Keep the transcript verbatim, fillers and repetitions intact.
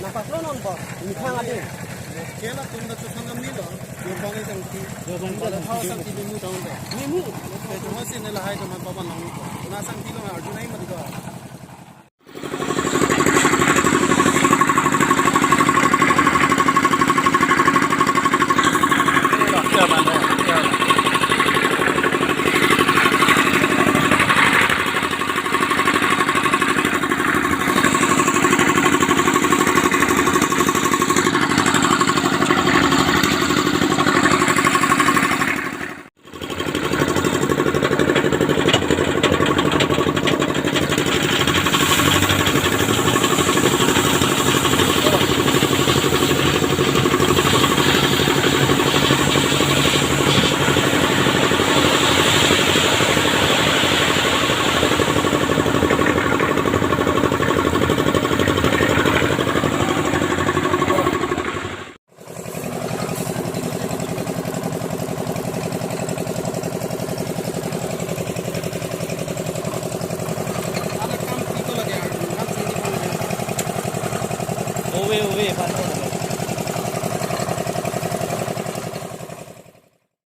Nang paklonnon po, methang ate. Kela tum ta chothan kami lo. Yo bang sangti. Yo bang sangti. Thao sangti bimu down ta. Bimu. Te thao si ne lahai teman papan lang ko. Na sangti lo arju nai mati ko.